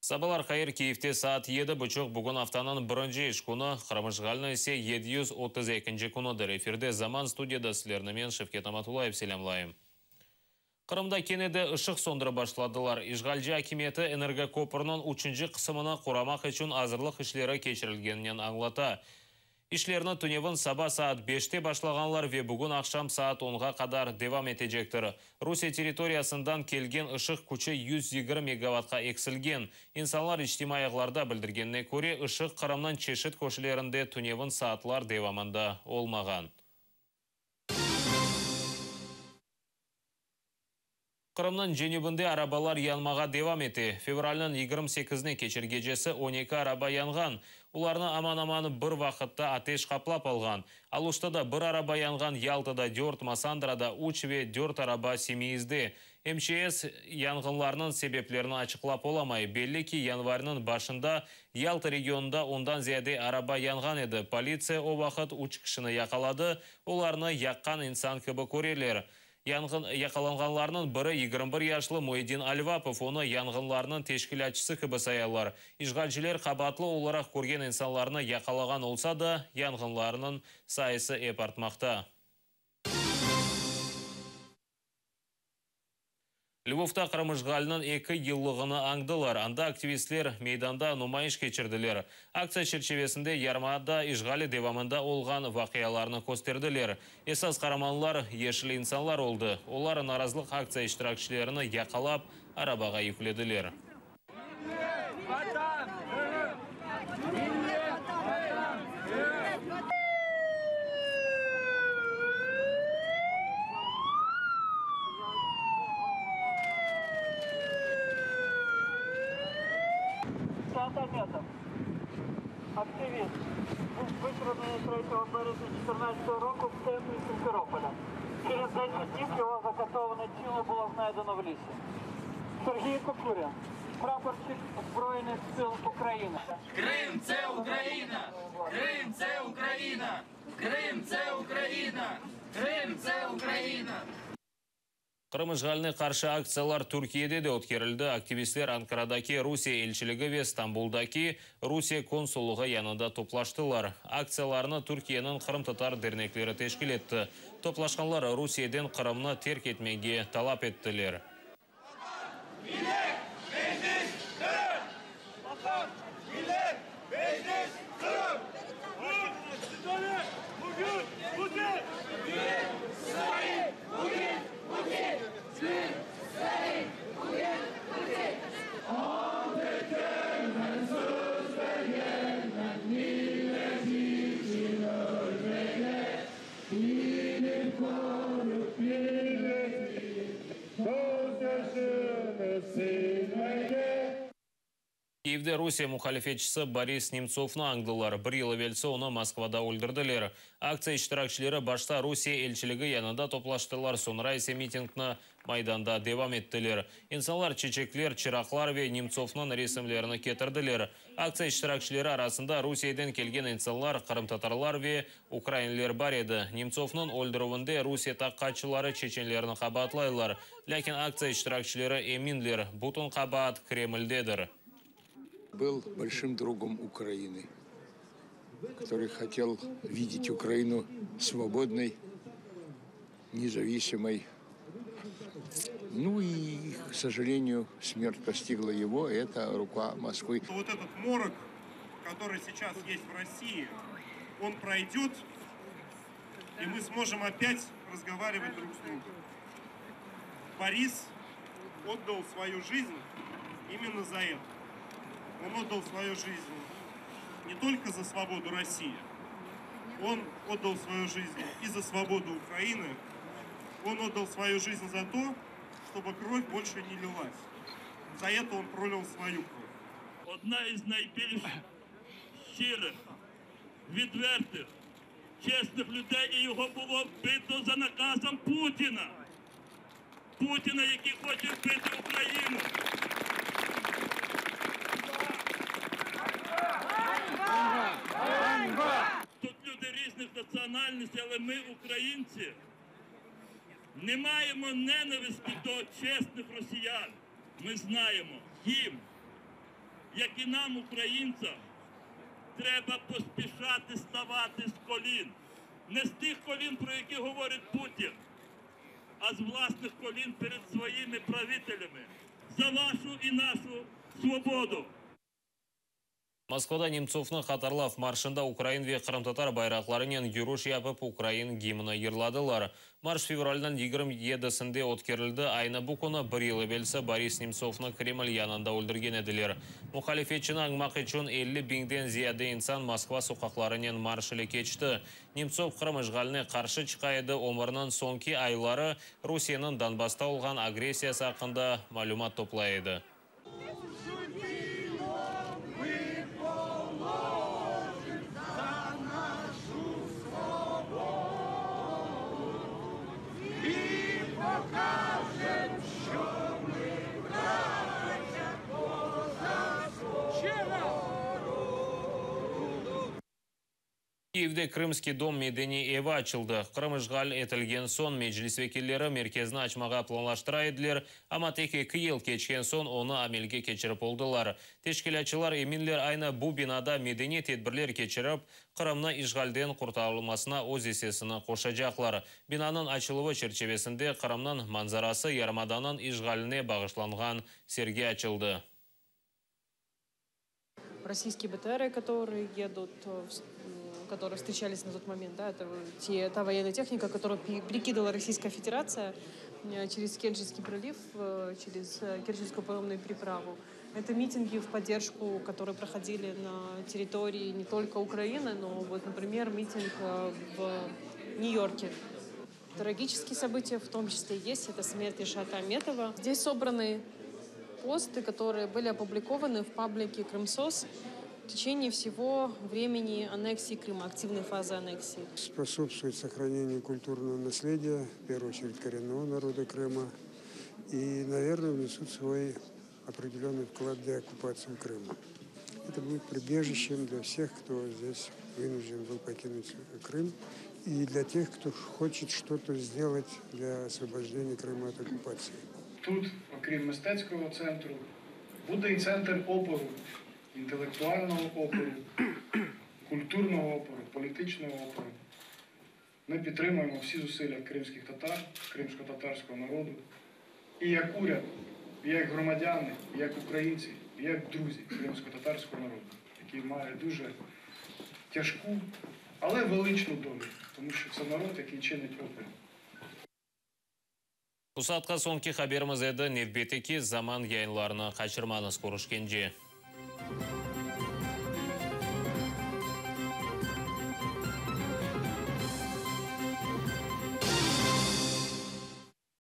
Sabalar hayır, Kiyevde saat yedi buçuq, bugün aftanıñ birinci iş künü, Qırım işğaliniñ ise 732-nci künüdir. Efirde Zaman, studiyada sizlerni men, Şevket Amatullayev, selâmlayım. Qırımda kene de ışıq söndürip başladılar. İşğalci akimiyeti energoköpürniñ üçünci qısımını quramaq içün azırlıq işleri keçirilgeninen añlata. İşlerni tünevin saba saat beşte başlağanlar ve bugün aqşam saat onğa qadar devam etecektir. Rusiye territoriyasından kelgen ışıq küçü 120 megavatqa eksilgen. İnsanlar içtimaiy ağlarda bildirgenine köre, ışıq Qırımnıñ çeşit köşelerinde tünevin saatlar devamında olmağan. Qırımnıñ cenübinde arabalar yanmağa devam ete. Fevralniñ 28-ne keçer gecesi 12 araba yanğan. Olarnı aman-aman bir vaqıtta ateş qaplap alğan. Aluştada bir araba yanğan, Yaltada dört, Massandrada üç ve dört araba Simeizde. MÇS yanğınlarnıñ sebeplerini açıqlap olamay. Belli ki, yanvarniñ başında Yalta regionında ondan ziyade araba yanğan edi. Politsiya o vaqıt üç kişini yaqaladı, olarnı yaqqan insan kibi köreler. Yanğın, yaqalanğanlarnıñ biri 21 yaşlı Mueddin Alvapov, onı yanğınlarnıñ teşkilâtçısı kibi sayalar. İşğalciler qabaatlı olaraq körgen insanlarnı yaqalağan olsa da, yanğınlarnıñ sayısı ep artmaqta. Lvovda Qırım işğaliniñ 2 yıllığını añdılar. Anda aktivistler meydanda numayış keçirdiler. Aktsiya çerçivesinde yarımada işğali devamında olğan vaqialarnı kösterdiler. Esas qaramanlar yeşil insanlar oldı. Olar narazılıq aktsiya iştirakçilerini yaqalap, arabağa yüklediler. Vatan, Qırım! Millet, Vatan, Qırım! Tat Ametov, aktivist, був викрадений 3 березня 2014 року в центрі Сімферополя. Через 10 днів його закатоване тіло було знайдено в лісі. Сергій Кокурін, прапорщик Збройних сил України. Крим це Україна! Крим це Україна! Крим це Україна! Крим це Україна! Qırım işğaline qarşı aktsiyalar Türkiyede de ötkerildi. Aktivistler Ankaradaki Rusiye elçiligi ve Stambuldaki Rusiye konsullığı yanında toplaştılar. Aktsiyalarnı Türkiyeniñ qırımtatar dernekleri teşkil etti. Toplaşqanlar Rusiyeden Qırımnı terk etmege talap ettiler. Millet, Meclis, Qırım! Vatan, millet, Meclis, Qırım! Bugün Putin! Dün, Stalin, bugün Putin! Dün, Stalin, bugün Putin! Ant etkenmen, söz bergenmen, millet içün ölmege, Bilip, körip milletim, közyaşını silmege. Kyivde Rusiye muhalifetçisi Boris Nemtsovnı añdılar. Bir yıl evelsi onı Moskvada öldürdiler. Aktsiya iştirakçileri başta Rusiye elçiligi yanında toplaştılar, soñra ise mitingni Maydanda devam ettiler. İnsanlar çeçekler, çıraqlar ve Nemtsovnıñ resimlerini ketirdiler. Aktsiya iştirakçileri arasında Rusiyeden kelgen insanlar, qırımtatarlar ve ukrainler bar edi. Nemtsovnıñ öldürüvinde Rusiye taqiqatçıları çeçenlerni qabaatlaylar. Lâkin aktsiya iştirakçileri eminler, bütün qabaat Kremldedir. Был большим другом Украины, который хотел видеть Украину свободной, независимой. Ну и, к сожалению, смерть постигла его, это рука Москвы. Вот этот морок, который сейчас есть в России, он пройдет, и мы сможем опять разговаривать друг с другом. Борис отдал свою жизнь именно за это. Он отдал свою жизнь не только за свободу России, он отдал свою жизнь и за свободу Украины, он отдал свою жизнь за то, чтобы кровь больше не лилась. За это он пролил свою кровь. Одна із найбільш щирих, відвертих, чесних людей, і його було вбито за наказом Путіна. Путіна, який хоче вбити Україну. Тут люди різних національностей, але ми, українці, не маємо ненависті до чесних росіян. Ми знаємо, їм Як і нам, українцям, треба поспішати ставати з колін. Не з тих колін, про які говорить Путін, а з власних колін перед своїми правителями за вашу і нашу свободу. Moskvada Nemtsovnı hatırlav marşında ukrain ve qırımtatar bayraqlarınen yürüş yapıp ukrain gimni yırladılar. Marş fevralniñ 27-sinde ötkerildi. Aynı bu künü bir yıl evelsi Boris Nemtsovnı Kreml yanında öldürgen ediler. Muhalifetçini añmaq içün 50 biñden ziyade insan Moskva soqaqlarınen marş ile keçti. Nemtsov Qırım işğaline qarşı çıqa edi, ömüriniñ soñki ayları Rusiyeniñ Donbassta olğan agressiyası aqqında malümat toplay edi. Kiyevde Krımskiy dom medeniy evi açıldı. Qırım işğal etilgen soñ Meclis vekilleri merkezni açmağa planlaştıra ediler, amma tek eki yıl keçken soñ onı amelge keçirip oldılar. Teşkilâtçılar eminler, aynı bu binada medeniy tedbirler keçirip, Qırımnı işğalden qurtarılmasına öz issesini qoşacaqlar. Binanıñ açıluvı çerçivesinde Qırımnıñ manzarası yarımadanıñ işğaline bağışlanğan sergi açıldı. Российские БТРы, которые едут, которые встречались на тот момент, да, это те, та военная техника, которую перекидывала Российская Федерация через Керченский пролив, через Керченскую паромную переправу. Это митинги в поддержку, которые проходили на территории не только Украины, но вот, например, митинг в Нью-Йорке. Трагические события в том числе есть. Это смерть Решата Аметова. Здесь собраны посты, которые были опубликованы в паблике «Крымсос» в течение всего времени аннексии Крыма, активной фазы аннексии. Способствует сохранению культурного наследия, в первую очередь коренного народа Крыма, и, наверное, внесут свой определенный вклад в деоккупацию Крыма. Это будет прибежищем для всех, кто здесь вынужден был покинуть Крым, и для тех, кто хочет что-то сделать для освобождения Крыма от оккупации. Тут, окрім мистецького центру, буде і центр опору, інтелектуального опору, культурного опору, політичного опору. Ми підтримуємо всі зусилля кримських татар, кримсько-татарського народу. І як уряд, і як громадяни, і як українці, і як друзі кримсько-татарського народу, який має дуже тяжку, але величну долю, тому що це народ, який чинить опір. Bu saatqa soñki haberimiz edi. Nevbetteki Zaman yayınlarını qaçırmañız. Körüşkence.